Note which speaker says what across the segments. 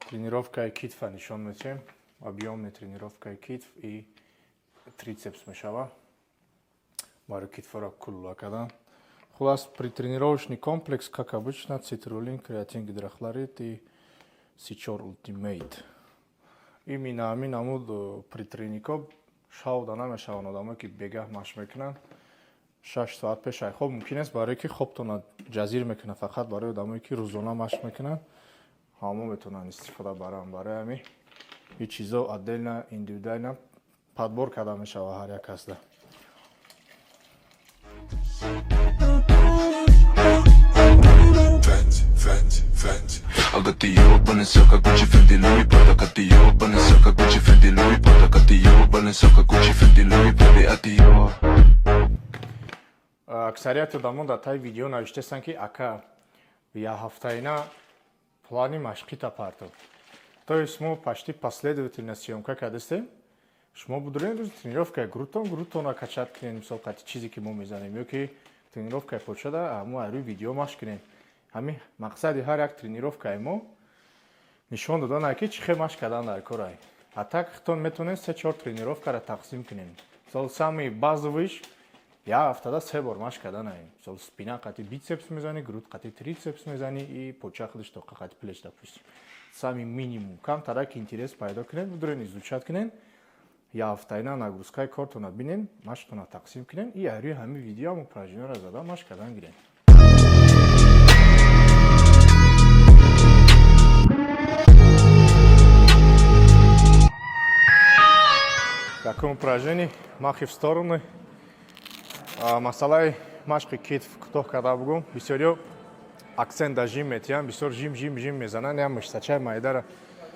Speaker 1: Тренировкаи китфа нишон метиҳем. Объемный тренировкаи китф и трицепс мешава. Барои китфаро кулла кардан. Хулас, предтренировочный комплекс, как обычно, цитрулин, креатин гидрохлорид и С4 Ultimate. Именно ҳамин намуд предтренико шавда намешаванд одамое, ки бегаҳ машқ мекунанд. 6 соат пеш ай хоб мумкин аст, барое ки хобтона ҷазир мекунад. Фақат барои одамое, ки рӯзона машқ мекунанд, ҳамо метавонанд истифода баранд. Барои ҳамин ин чизо отдельно, индивидуально подбор карда мешавад ҳар як касда.
Speaker 2: Fendi, Fendi, Fendi. I got the Dior, Balenciaga, Gucci, Fendi, Louis, Prada. Got Dior, Balenciaga, Gucci, Fendi, Louis, Prada. Got Dior, Balenciaga, Gucci, Fendi, Louis, Baby, Dior.
Speaker 1: Аксарияти одамон дар таи видео навиштаистанд, ки ака, як ҳафтаина плани машқита партов. То есть мо почти последовательно съёмка кардастем. Шумо будурен рӯзи тренировкаи грудтон, грудтонро качать кунед, мисол, қати чизе, ки мо мезанем, ё ки тренировкаи почада мо рӯи видео машқ кунем. Ҳамин мақсади ҳар як тренировкаи мо нишон додан, ки чӣ хел машқ кардан дар корай. А так худтон метавонед се чор тренировкаро тақсим кунем. Мисол, самый базовыйш як ҳафтада се бор машқ кардан. Мисол, спина қати бицепс мезанӣ, грудь қати трицепс мезанӣ и поча худаш тоқа қати плеч, допустим. Самый минимум камтарак интерес пайдо кунед, будурен изучать кунед, як ҳафтаина нагрузкаи кортона бинен, машқтона тақсим кунен и рӯи ҳамин видео ҳам упражнениеро зада машқ кардан гирен. Якум упражнение — махи в стороны. Масъалаи машқи китф кӯтоҳ карда бугум. Бисёриё акцент да жим метиҳанд, бисёр жим, жим, жим мезананд, як мышцачаи майдара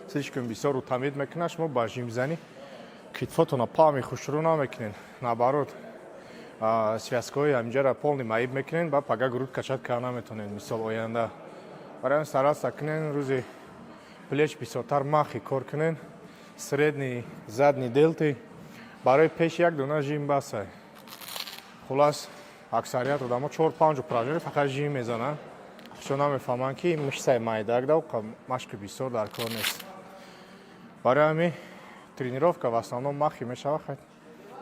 Speaker 1: слишком бисёр утомить мекунад. Шумо ба жимзанӣ китфотона пами хушрӯ намекунед, наоборот, связкаҳои ҳаминҷаро полный маиб мекунед, ба пага грудь качать карда наметонед, мисол, оянда. Барои ҳамин стараться кунед, рӯзи плеч бисёртар махи кор кунед, средний, задний делты. Барои пеш як дона жим басай. Хулас, аксарият одамо чор панҷ упражнение фақат жим мезананд, чун намефаҳманд, ки мышцаи майдак да машқи бисёр дар кор нест. Барои ҳамин тренировка в основном махи мешавад. Хай,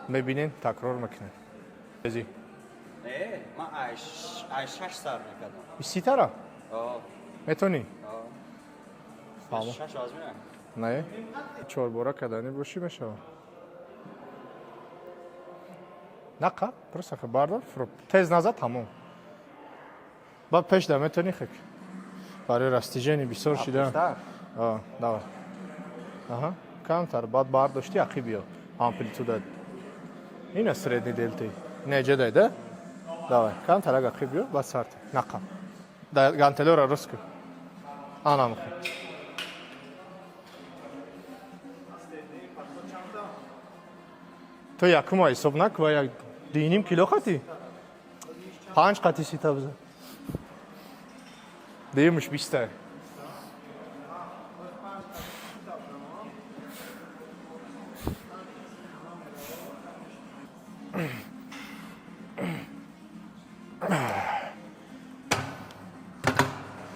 Speaker 1: мебинем, такрор мекунем. Ези.
Speaker 3: Не, ман ай 6 сар мекардам.
Speaker 1: Ситара?
Speaker 3: О.
Speaker 1: Метонӣ?
Speaker 3: О.
Speaker 1: Фаҳмо.
Speaker 3: 6 вазмина.
Speaker 1: Не, чорбора кардани бошӣ, мешавад. Нақа просто хе бардор, тез назад, тамом. Баъд пеш да метонӣ хек барои растяжение бисёр шида. Давай, аҳа, камтар баъд бардошти, ақиб биё, амплитуда ина средний делты не ҷадай да. Давай, камтар ақиб биё, баъд сарти нақа гантелёра рост кун. Ана мухи. Ту якума ҳисоб накун, ва як 2,5 кило қати панҷ қати сита бизан, дуюмаш 20-та.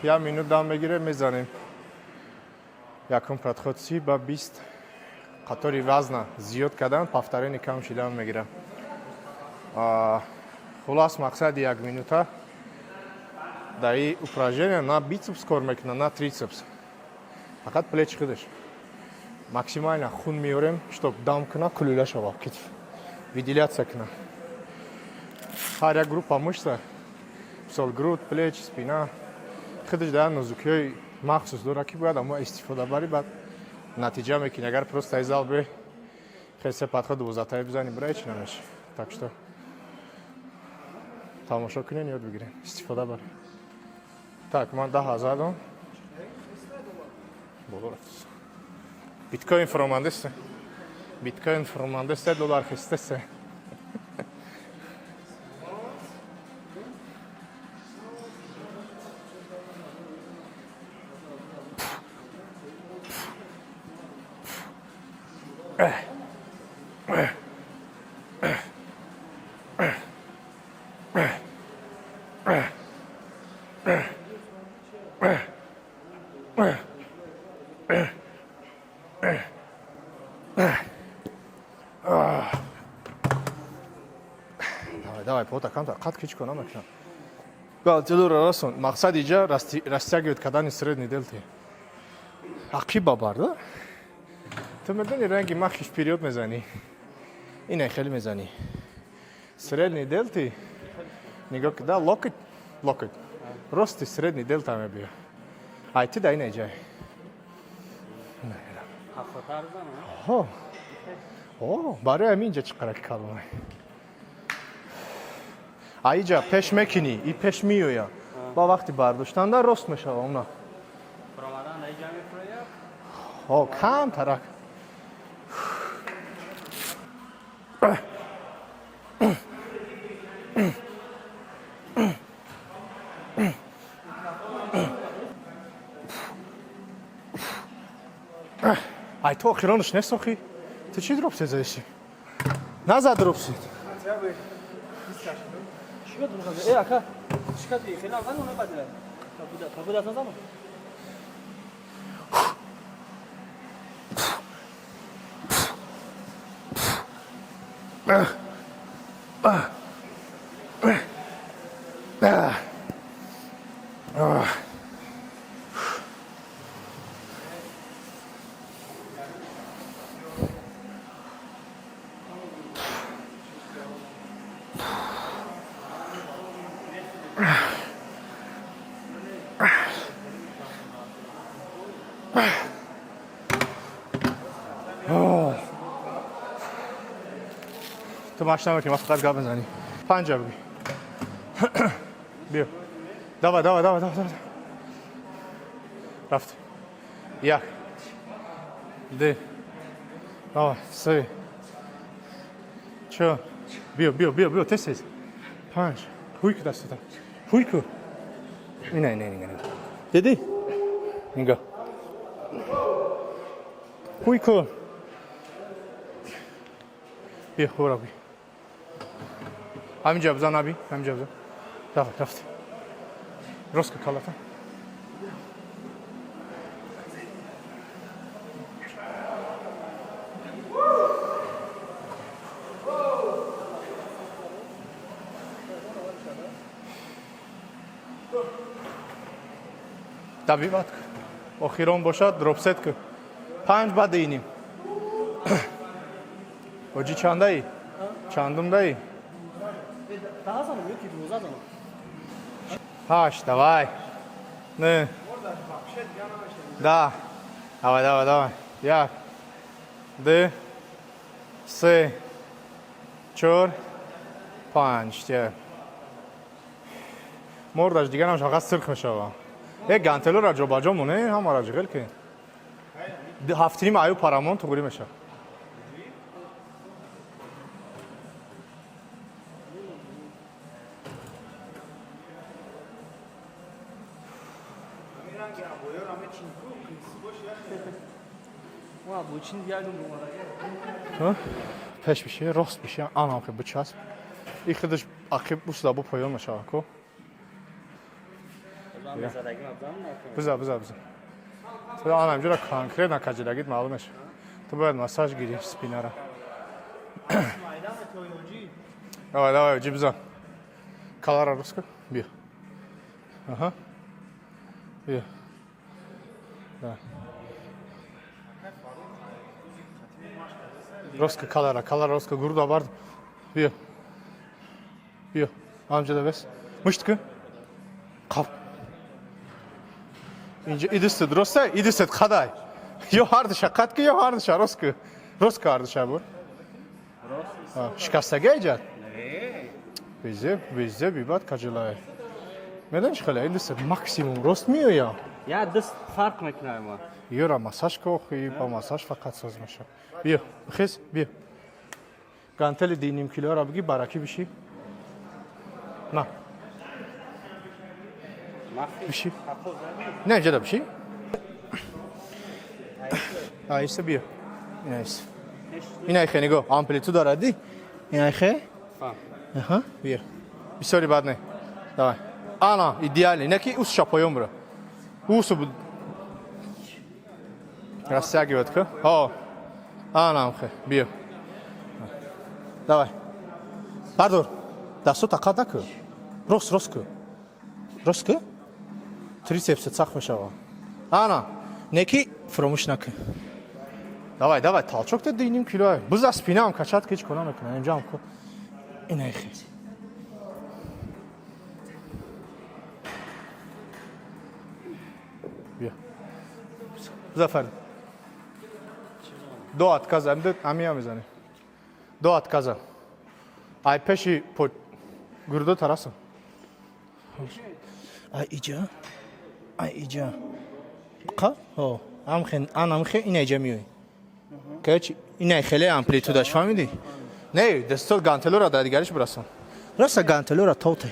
Speaker 1: Як минут дам мегирем, мезанем. Якум подход 30 ба 20, қатори вазна зиёд кардан, повторение кам шидан мегирам. Хулас, мақсади як минута дар ин упражнение на бицепс кор мекунад, на трицепс, фақат плечи худаш. Максимально хун меорем, чтоб дам кунад, кулюла шава китф, вентиляция кунад ҳар як группа мышца. Мисол, грудь, плеч, спина худаш дар нозукиҳои махсус дорад, ки бояд амо истифода барӣ, баъд натиҷа мекунӣ. Агар просто ай зал бе хесе подход 12-таи бизанӣ, бира, ҳеч намеши. Так что тамошо кунен, ёд бигирен, истифода барем. Так, ман 10 000 дом боло рафт. Биткоин фуромандеста, биткоин фуромандеста, доллар хистеста. Давай, давай, пота камтар қат ки чӣ кор намекунам. Галтилура расон. Мақсад иҷа растягивать кардани средний дельты. Ақиба бар, да? Ту медони, ранги махи вперёд мезанӣ. Ина хеле мезанӣ. Средний дельты. Нигоҳ да, локоть, локоть. Рости средний дельта мебия. Ай ти да ина ҷай.
Speaker 3: Хафтар занам.
Speaker 1: Ҳо. О, барои ҳамин инҷа чӣ қараки калонай. А иҷа пеш мекунӣ, и пеш меоя. Ба вақти бардоштанда рост мешава она.
Speaker 3: Промадан дар ҷамъ мефурӯяд.
Speaker 1: Ҳо, кам тарак. Ай ту охиронаш несохӣ? Ту чӣ дропсе заиши? Назад дропси.
Speaker 3: Э, ака, шикати хеле назанам, набадила. Кабуда, кабуда назанам.
Speaker 1: Ту машина мекунӣ, ман фақат гап мезанӣ. Панҷа бигӣ. Биё. Давай, давай, давай, давай, давай. Рафт. Як. Ду. Давай, се. Чор. Биё, биё, биё, биё, тез тез. Панҷ. Ҳуй ку дастата. Ҳуй ку. Ина, ина, ина, ина. Дидӣ? Нигоҳ. Ҳуй ку. Биё, хӯра би. Ҳаминҷа бизан, аби, ҳаминҷа бизан. Давай, рафт. Рост ку калата. Добивать ку. Охирон бошад, дропсет ку. Панҷ баъди иним. Оҷи чандаи? Чандумдаи?
Speaker 3: Даҳ занам ё ки 12 занам.
Speaker 1: Ҳашт, давай. Не. Да. Давай, давай, давай. Як. Ду. Се. Чор. Панҷ. Як. Мордаш дигар намеш, фақат сирх мешава. Е гантелора ҷобаҷо моне, ҳамара ҷиғел ки. Ҳафтиним аю парамон туғрӣ мешава.
Speaker 3: Ва, бучин дигар дум бомада.
Speaker 1: Пеш биши, рост биши, анам хе бичасп. И худаш ақиб усла бо поён мешава ко.
Speaker 3: Ман мезадагим абзам накун.
Speaker 1: Биза, биза, биза. Ту анам ҷура конкретно каҷидагит маълум мешава. Ту бояд массаж гирӣ спинара. Давай, давай, оҷи бизан. Калара рост кун. Биё. Аҳа. Биё. Давай. Рост кун калара, калара рост кун, гурда бард. Биё. Биё. Ҳамҷода бес. Мушт кун. Қап. Инҷа идистед, роста? Идистед қадай. Ё ҳардуша қат ку, ё ҳардуша рост ку. Рост ку ҳардуша бур. Шикастага иҷад?
Speaker 3: Не.
Speaker 1: Безеб, безеб, ибад каҷилай. Медонӣ чӣ хеле? Идистед максимум рост меоя.
Speaker 3: Я даст фарқ мекунам ма.
Speaker 1: Ёра массаж ку охи, ба массаж фақат соз меша. Биё, бихез, биё. Гантели 2,5 килоро биги, баракӣ биши. На,
Speaker 3: Махфи.
Speaker 1: биши.
Speaker 3: Хапо задӣ.
Speaker 1: Не, инҷа да биши. Аиста биё. Ина иста. Ина ихе нигоҳ, амплитуда ради. Ина ихе.
Speaker 3: Фам.
Speaker 1: Аҳа, биё. Бисёри бад не. Давай. Ана, идеалӣ. Не ки усша поён бура. Усу буд. Растягивать ку. Ҳо. Ана амхе. Биё. Давай. Бардор. Дастот ақад накӯ. Рост, рост кӯ. Рост кӯ. Трицепсет сахт мешава. Ана, неки фуромӯш накӯ. Давай, давай, толчок те 2,5 кило. Биза спинаам качать ки ҳеҷ кор намекунам. Инҷаам ку. Инаихи. Бия. Зафар. До отказа, амия мезанем. До отказа. Ай пеши по гурдо тарасам. Ай иҷа. Ай иҷа. Қа? Ҳо. Амхен, анамхе ина иҷа миёй. Короче, ина хеле амплитудаш фаҳмидӣ? Не, дастот гантелора дар дигариш бирасон. Роста гантелора тоте.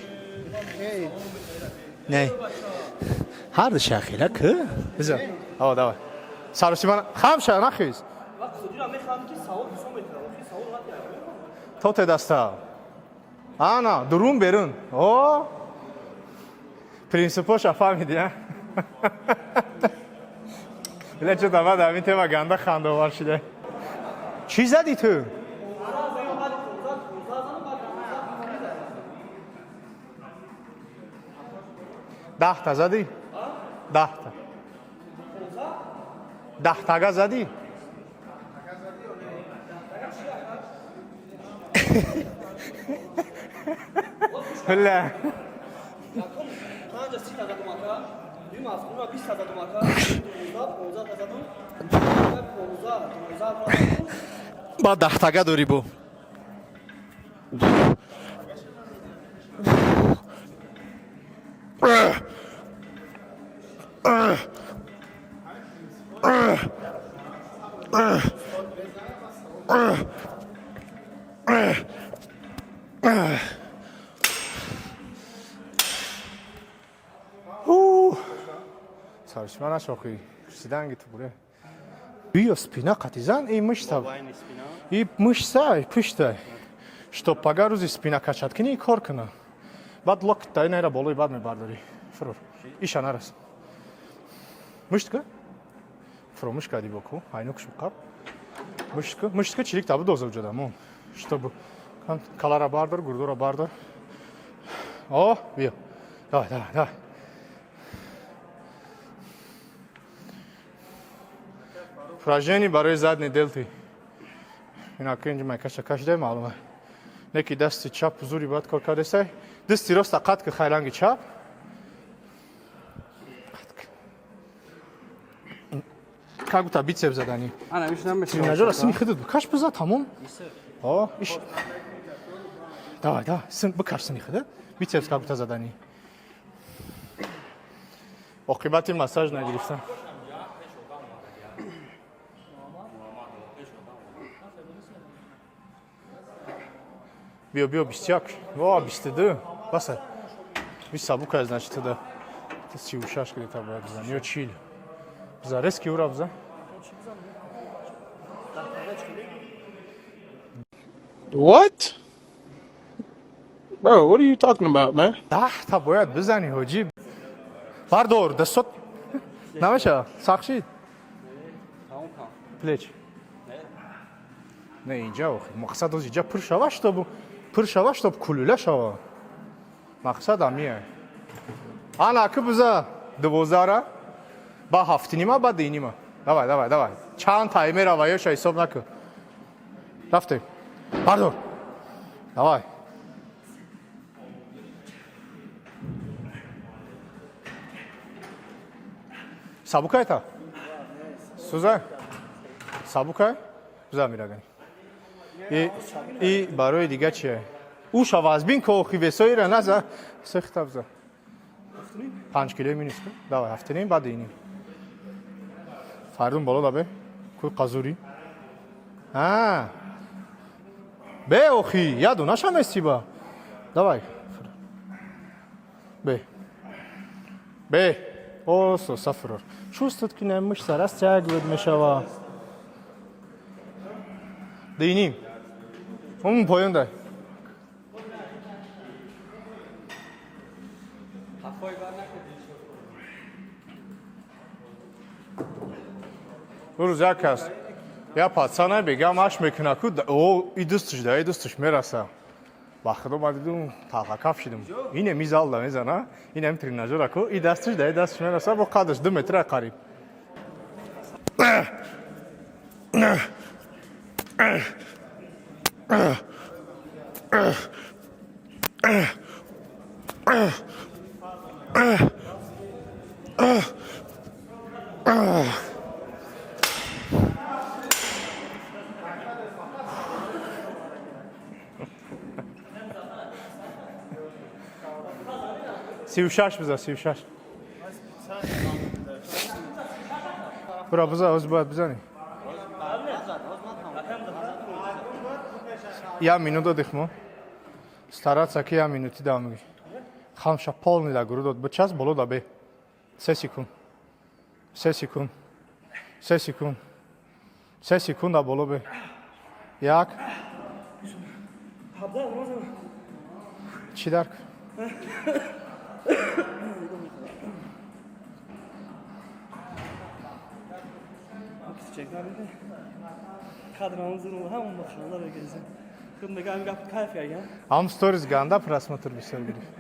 Speaker 1: Не. Ҳар душа хела кӯ. Бизан. Ҳо, давай. Саросимана хам ша нахиз.
Speaker 3: Вақт худира мехоҳам ки савол ҳисоб мекунам. Охи савол натиҳам.
Speaker 1: Тоте даста. Ана, дурун берун. О! Принсипоша фаҳмидӣ, а? Била чо давай дар ин тема ганда хандовар шуда. Чӣ задӣ ту? 10 та задӣ? 10 та. 10 тага задӣ? Бля.
Speaker 3: Панҷа 30 та задум ака. Дуюм афтура 20 та задум ака. 12, 15 та задум. 15, 12 та задум.
Speaker 1: Ба 10 тага дорӣ бо. Саршма нашохи. Сиданги ту буре. Биё спина қатизан и мышца. И мышца, и пушта. Что пага рӯзи спина качать кини кор куна. Баъд локоть та инайра болои баъд мебардорӣ. Фурор. Иша нарас. Мышт ка? Фуромӯш кардӣ боку. Айнукш қаб. Мышт ка? Мышт ка чирик табу доза уҷада мон. Чтобы калара бардор, гурдора бардор. О, биё. Давай, давай, давай. Упражнение барои задний делты. Ина кенҷ майкаша кашидай маълума. Неки дасти чап зури бад кор кардесай. Дасти роста қат ки хайранги чап. Қат ки. Как будто бицепс задани.
Speaker 3: Ана миш намешавад.
Speaker 1: Тренажера сини худат бикаш биза тамом. О, иш. Давай, давай, син бикаш сини худат. Бицепс как будто задани. Оқибати массаж нагирифтан. Биё, биё, 21. Во, 22. Баса. Бист сабука, значит, тогда. Ты 36 где-то бояд бизан. Ё 40. Биза, резкий ура биза.
Speaker 4: What? Bro, what are you talking about, man?
Speaker 1: 10 та бояд бизанӣ, ҳоҷӣ. Бардор, дастот намеша, сахт шид?
Speaker 3: Тамом кам.
Speaker 1: Плеч. Не, инҷа охи. Мақсад оз инҷа пур шава, чтобы пур шава, чтоб кулула шава. Мақсад амия. Ана ки биза 12-ра ба 7:30, ба 2:30. Давай, давай, давай. Чанд таймера ва ёша ҳисоб накун. Рафтем. Бардор. Давай. Сабукай та? Сузай? Сабукай? Биза мирагани. И барои дига чие? Уша вазбин ко охи весоира наза. Сехта биза. 5 килои минус ку. Давай, 7:30, баъд 2:30. Фардун боло да бе. Куй қазурӣ. А. Бе охи, яду нашамести ба. Давай. Бе. Бе. Осо, сафурор. Чувствует ки мышца растягивает мешава. 2:30. Ум поён дай.
Speaker 3: Ҳафои бар накардӣ.
Speaker 1: Рӯз як кас я пацана бега маш мекуна ку о и дустш да и дустш мераса. Ба худо, ма дидум, талхакаф шидум. Ине ми залда мезана, инем тренажёра ку, и дасташ да и дасташ мераса, бо қадаш 2 метра қариб. 36 биза, 36. Бура, биза, ҳозир бояд бизанӣ. Як минут додих мо. Стараться ки як минути дам меги. Хамша полный да гуру дод. Бичасп боло да бе. 3 секунд. 3 секунд. 3 секунд. 3 секунда боло бе. Як. Чӣ дарк?
Speaker 3: Кадрамон ҳамон ба ханда бегирзем. Худ мега, ҳамин гап кайф кардам.
Speaker 1: Ҳам сторис ганда просмотр бисёр гирифт.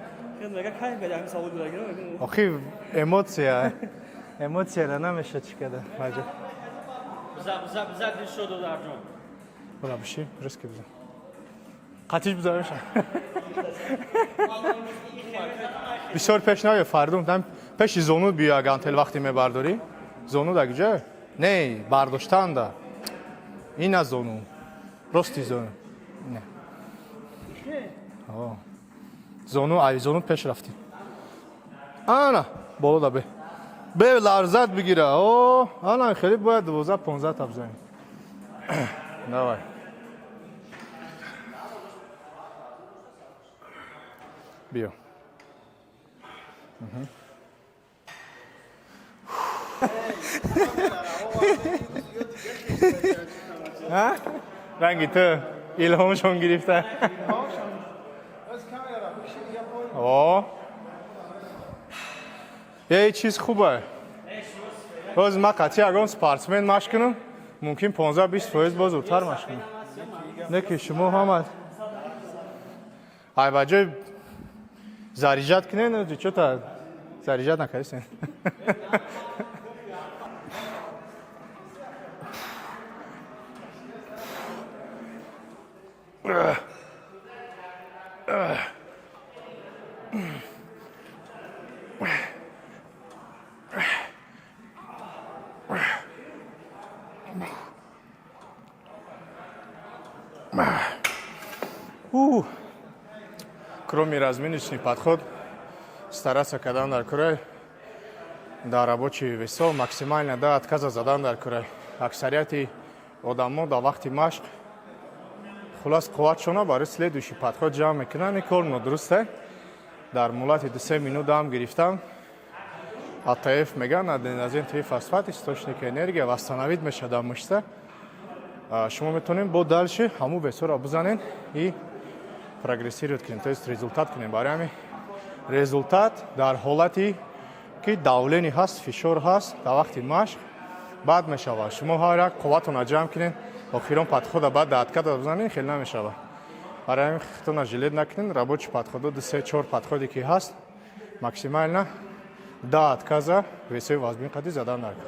Speaker 3: Худ мега, кайф кардам, ҳамин савол гирам.
Speaker 1: Охи, эмоция. Эмоцияра намеша чӣ када. Маҷа.
Speaker 5: Биза, биза, биза, дилшод одарҷон.
Speaker 1: Бура биши, риски бизан. Қатиш бизан меша. Бисёр пеш наё, Фардун, там пеши зону биё, гантел вақте мебардорӣ. Зону да куҷо? Не, бардоштанда. Ина зону. Рости зону. Не. О. Зону, ай зону пеш рафтӣ. Ана, боло да бе. Бе, ларзат бигира. О, ана хеле бояд 12 15 та бизанӣ. Давай. Биё. Мгм. А? Ранги ту илҳомшон гирифта. О. Ей, чиз хубе. Боз ма қатъи ягон спортсмен машқ кунам, мумкин 15-20 фоиз боз зудтар машқ кунам. Не ки шумо ҳама ай ба ҷои заряжать кунен, чё-то заряжать накардистен. У. Кроме разминочный подход, стараться кардан дар курай, дар рабочий весо максимально до отказа задан дар курай. Аксарияти одамо дар вақти машқ хулас қувватшона барои следующий подход ҷамъ мекунанд. Ин кор нодурусте. Дар муҳлати 2-се минут дам гирифтан, АТФ меган, аденозин трифосфат, источник энергия, восстановить мешавад дар мышца. Шумо метавонед бо дальше ҳамун весоро бизанед и прогрессировать кунем, то есть результат кунем. Барои ҳамин результат дар ҳолати ки давление ҳаст, фишор ҳаст, дар вақти машқ бад мешавад. Шумо ҳар як қувватонро ҷамъ кунед, охирон подхода баъд до отказа бизанед, хеле намешавад. Барои ҳамин худтонро жалеть накунед. Рабочий подходо, ду, се, чор подходе ки ҳаст, максимально до отказа весои вазбин қади задан накун.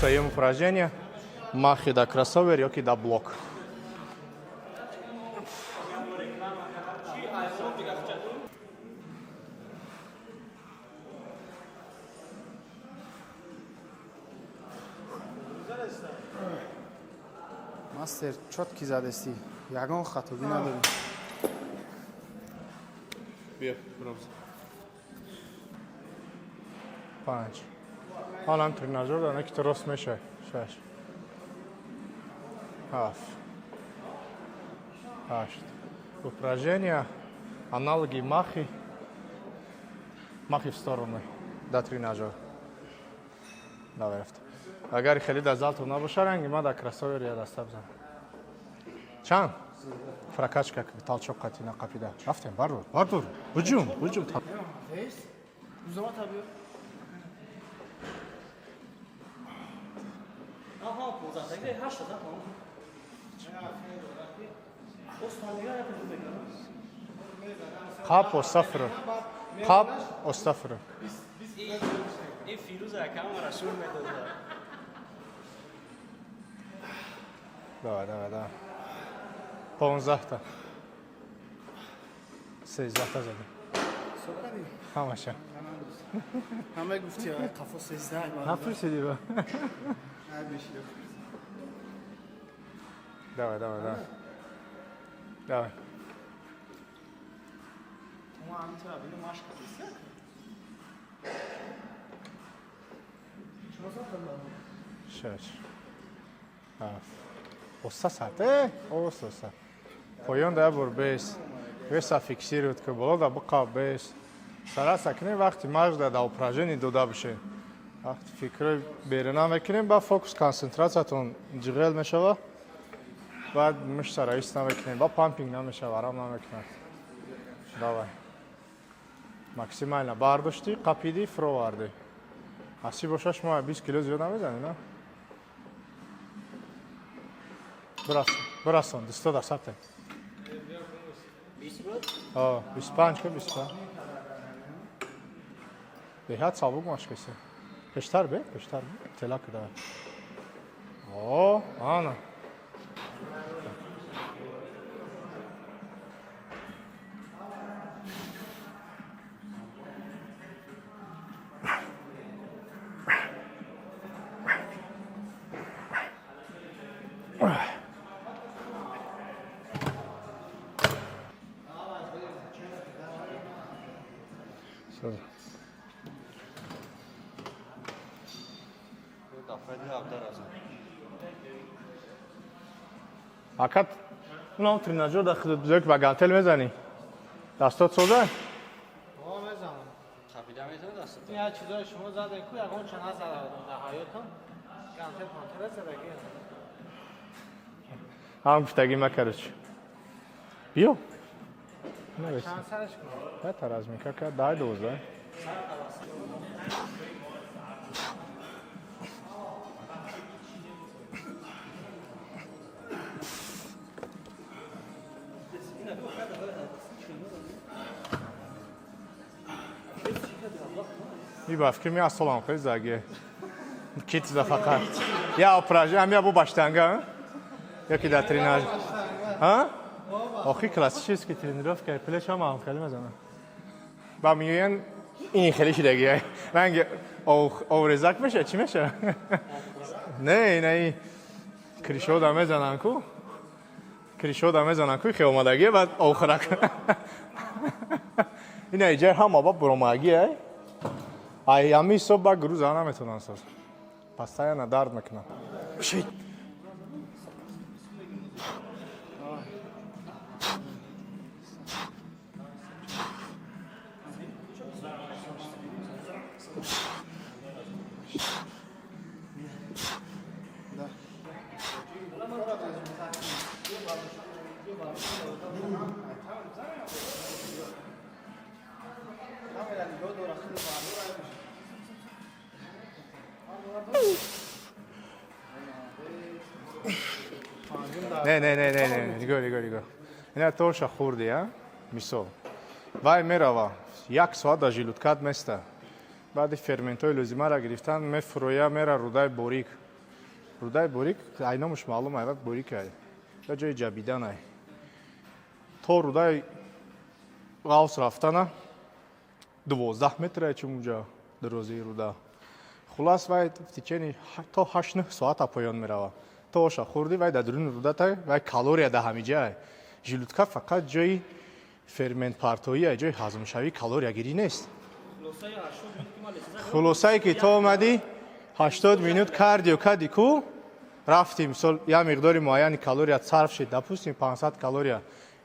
Speaker 1: Сеюм упражнение: махи да кроссовер ёки да блок.
Speaker 6: Мастер, чётко задестӣ, ягон хатогӣ надорӣ.
Speaker 1: Биё, бирабз. Панҷ. Ҳолам тренажёр дана ки ту рост мешавӣ. Шаш. Ҳафт. Ҳашт. Упражнения, аналоги махи. Махи в сторону. Да тренажёр. Давай, рафт. Агар хеле дар залтон набоша, ранги ма дар кроссовер я даста бизан. Чанд? Прокачка, толчок қатина қапида. Рафтем, бардор, бардор. Ҳуҷум, ҳуҷум.
Speaker 3: Ман ҳама 15 таги 8 та тамом. Остан дигар як рӯз мекунам.
Speaker 1: Қап остафро. Қап остафро.
Speaker 5: Ин Фирӯз ака ҳамаро шур медода.
Speaker 1: Давай, давай, давай. 15-та. 13-та задем. Ҳамаша.
Speaker 6: Ҳама гуфти қафо 13.
Speaker 1: Напурсиди ба. Давай, давай, давай. Давай.
Speaker 6: Ма ҳаминтара бину машқ кардист.
Speaker 3: Шумо сафар.
Speaker 1: Шаш. Ҳафт. Оста сат, оста, оста. Поён да бур бес. Веса фиксировать ки боло да биқаб бес. Сараса кунем, вақти машқ да упражнение дода бишем. Вақти фикрҳои беруна мекунем, ба фокус консентратсиятон ҷиғел мешава. Баъд мышца раис намекунем, ба пампинг намешава, варам намекунад. Давай. Максимально бардоштӣ, қапидӣ, фуровардӣ. Аси боша, шумо 20 кило зиёд намезанед, на? Бирасон, бирасон, дусто дар сабте.
Speaker 5: 20 буд?
Speaker 1: О, 25 ка 25. Беҳад сабук машқиси. Пештар бе, пештар бе. Телак давай. О, ана. Соза.
Speaker 5: Дафъаи 17 раза.
Speaker 1: Акат, унам тренажер да худат бизор, ки ба гантел мезанӣ. Дастот соза?
Speaker 6: Ҳо, мезанам.
Speaker 5: Қапида метавонад дастата?
Speaker 6: Ин як чизое шумо задем ку, ягон ча назада будам дар ҳаётам. Гантел пантела задаги.
Speaker 1: Ҳам гуфтагӣ ма, короче. Биё. Навеси.
Speaker 6: Чанд сараш кунам?
Speaker 1: Та разминка ка дай 12.
Speaker 3: Ина ку хада хада.
Speaker 1: И ба фикр ми асолам хеле заги. Кит за фақат. Я упражнение, ам я бу баштанга, ё ки дар тренаж. Ҳа? Охи, классический тренировка, плеч ҳам ҳам хеле мезанам. Ба мегӯян ин хеле шидаги. Ранги оврезак меша, чӣ меша? Не, ина и кришода мезанан ку. Кришода мезанан ку, хе омадаги, баъд охирак. Ина иҷа ҳама ба буромаги ай. Ай ами ҳисоб ба груза наметавонанд соз. Постоянно дард мекунад. Шит. Не, не, не, не, не, нигоҳ, нигоҳ, нигоҳ. Ина тоша хӯрди, а? Мисол. Вай мерава, як соат дар желудкат места. Баъди ферментҳои лозимаро гирифтан мефуроя, мера рудаи борик. Рудаи борик, ай номаш маълум ай, вак борик ай. Я ҷои ҷабидан ай. То рудаи ғавс рафтана 12 метр ай, чун уҷа дарозии руда. Хулас, вай в течение то 8-9 соата поён мерава. То оша хӯрдӣ, вай дар дуруни рудатай, вай калория да ҳамиҷа ай. Желудка фақат ҷои ферментпартоӣ ай, ҷои ҳазмшавии калориягирӣ нест.
Speaker 3: Хулосаи 80 минут ки ман лесиза.
Speaker 1: Хулосае ки то омадӣ 80 минут кардио кади ку рафти, мисол, як миқдори муайяни калория сарф шид, допустим, 500 калория,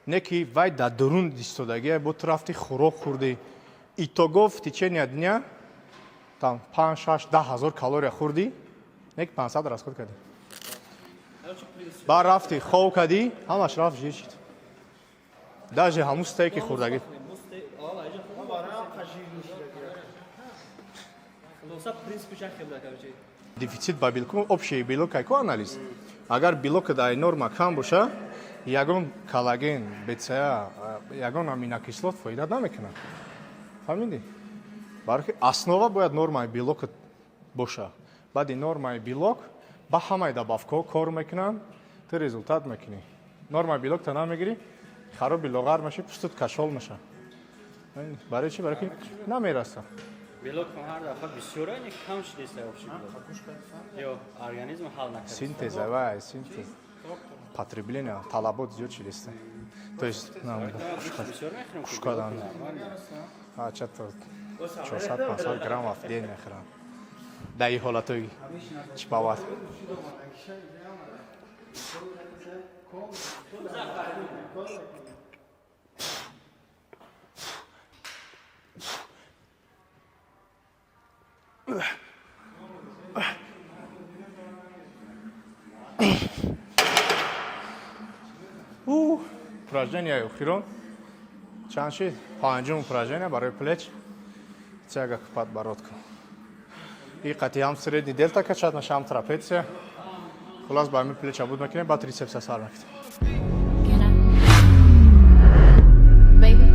Speaker 1: не ки вай дар дурун истодагия, бо ту рафти хӯрок хӯрдӣ, итого в течение дня там 5, 6, 10 ҳазор калория хӯрдӣ, не ки 500 расход кардӣ. Баъд рафти хов кардӣ, ҳамаш рафт, жир шид, даже ҳамун стейки хӯрдагӣ.
Speaker 3: Аввал айҷа худам.
Speaker 6: Барои ҳам қажир мешидаги.
Speaker 3: Хулоса, принципи чанд хел, короче.
Speaker 1: Дефицит ба белку, общий белок айко анализ. Агар белок дар норма кам боша, ягон коллаген, БЦА, ягон аминокислот фоида намекунад. Фаҳмидӣ? Барои ки основа бояд нормаи белок боша. Баъди нормаи белок ба ҳамаи добавкаҳо кор мекунанд, ту результат мекунӣ. Нормаи белок та намегирӣ, хароби лоғар мешӣ, пустут кашол меша. Барои чӣ? Барои ки намераса.
Speaker 5: Белок ҳар дафъа бисёра, не кам шудеста общий белок. Ё организм ҳал накард.
Speaker 1: Синтез, вай, синтез. Потребление, талабот зиёд шудеста. То есть, нам
Speaker 5: Бисёр мехӯрем.
Speaker 1: Кушкадан. А чато 400 500 грамм в день мехӯрам. Дар ин ҳолатҳои чипават. Упражнения охирон чанд шид? Панҷум упражнения барои плеч. Тяга к подбородку. И қати ҳам средний дельта качать наша, ҳам трапеция. Хулас, ба ҳамин плеча буд мекунем, баъд трицепса сар мекунем.
Speaker 7: Can I? Baby?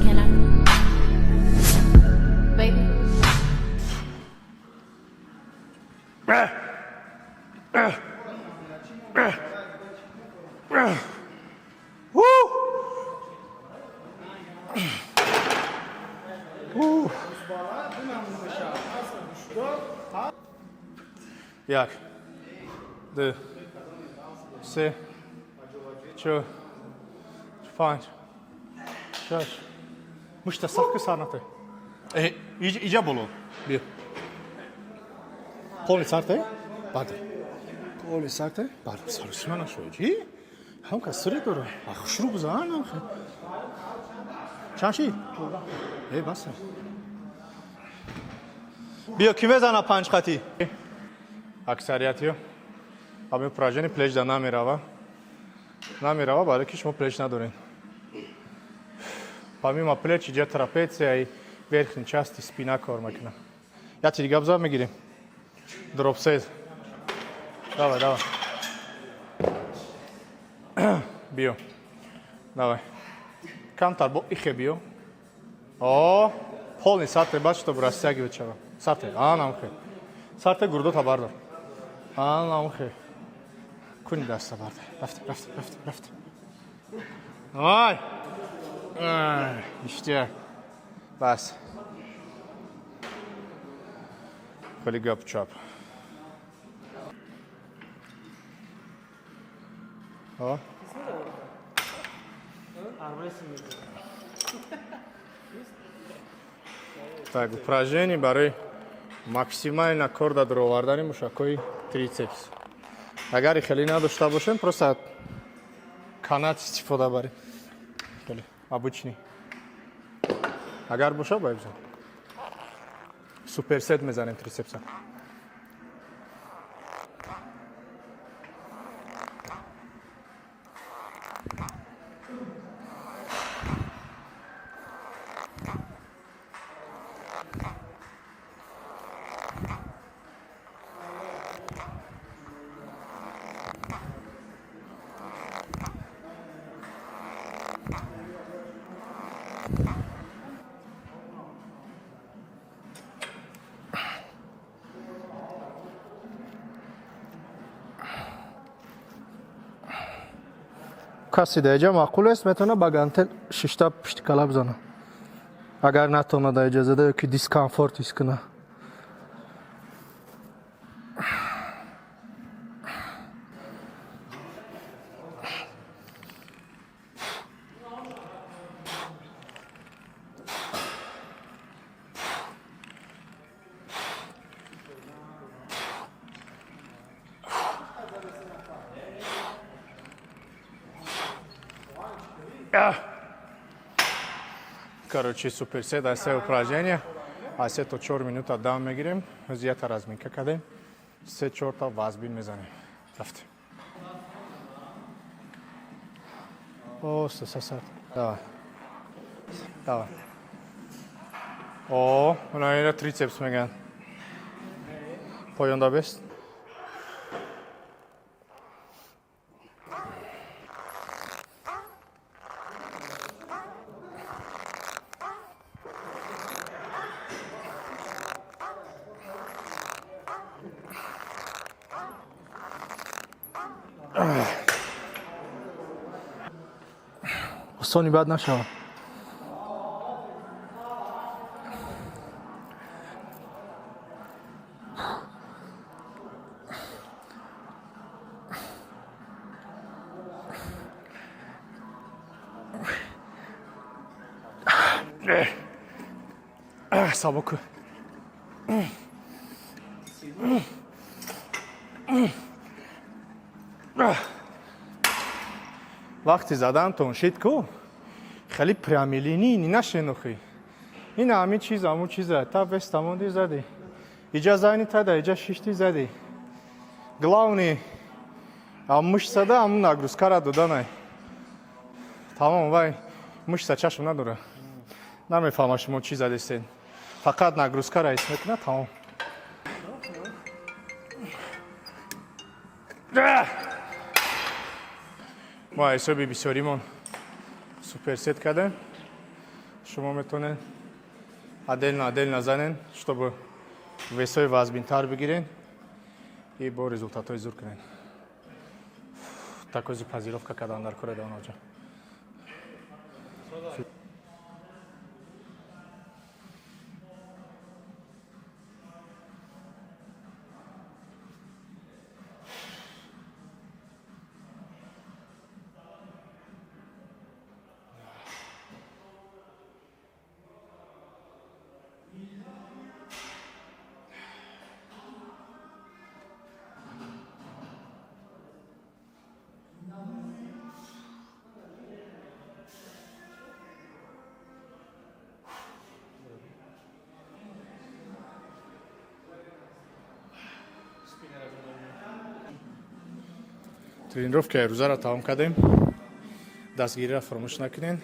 Speaker 7: Can I? Baby?
Speaker 1: Як, ду, се, чор, панҷ, шаш. Мушта сахт ки сар натай. Э, иҷа боло. Биё. Полный сарте? Бардор. Полный сарте? Бардор. Сарусима нашо. Чӣ? Ҳам кас сире дора. А хушрӯ бизан ам хе. Чанд шид? Э, баса. Биё, ки мезана панҷ қатӣ? Аксариятиё ҳамин упражнение плеч да намерава. Намерава, барои ки шумо плеч надоред. Помимо плеч иҷа трапеция и верхней части спина кор мекунад. Яти дига биза мегирем. Дроп сет. Давай, давай. Биё. Давай. Камтар бо ихе биё. О, полный сарте баъд, чтобы растягивать шава. Сарте, анамхе. Сарте гурдота бардор. Анамхе. Куни даста бардор. Рафта, рафта, рафта, рафта. Давай. Ай, ништяк. Бас. Хеле гап чап. О, так, упражнение барои максимально кор дар овардани мушакҳои трицепс. Агар хеле надошта бошем, просто канат истифода барем. Хеле обычный. Агар боша, бояд бизанем. Суперсет мезанем трицепса. Каси дар иҷа маъқул аст, метавона ба гантел шишта пишти кала бизана. Агар натавона дар иҷа зада ё ки дискомфорт ҳис куна. Короче, суперсет аз се упражнения. Аз 3 то 4 минута дам мегирем. Зията разминка кардем. Се чорта вазбин мезанем. Рафтем. О, сасат. Давай. Давай. О, она ина трицепс меган. Поёнда бест. Осони бад нашава. Сабоку. Вақти задан тоншид ку хеле прямолинейный нашенохи. Ин ҳамин чиз, ҳамун чиза та вес тамонди зади. Иҷа зайни та да иҷа шишти зади. Главный ам мышцада ҳамун нагрузкара доданай. Тамом, вай мышца чашм надора. Намефаҳма шумо чӣ задистед. Фақат нагрузкара ҳис мекунад, тамом. Мо ҳисоби бисёримон суперсет кардем. Шумо метавонед отдельно отдельно занен, чтобы весои вазбинтар бигирен и бо результатҳои зур кунен. Такози пазировка кардан дар кора давноҷа. Тренировкаи рӯзаро тамом кардем. Дастгириро фаромӯш накунед.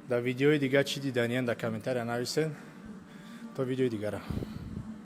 Speaker 1: Дар видеои дигар чӣ диданиян, дар комментария нависед. То видеои дигара.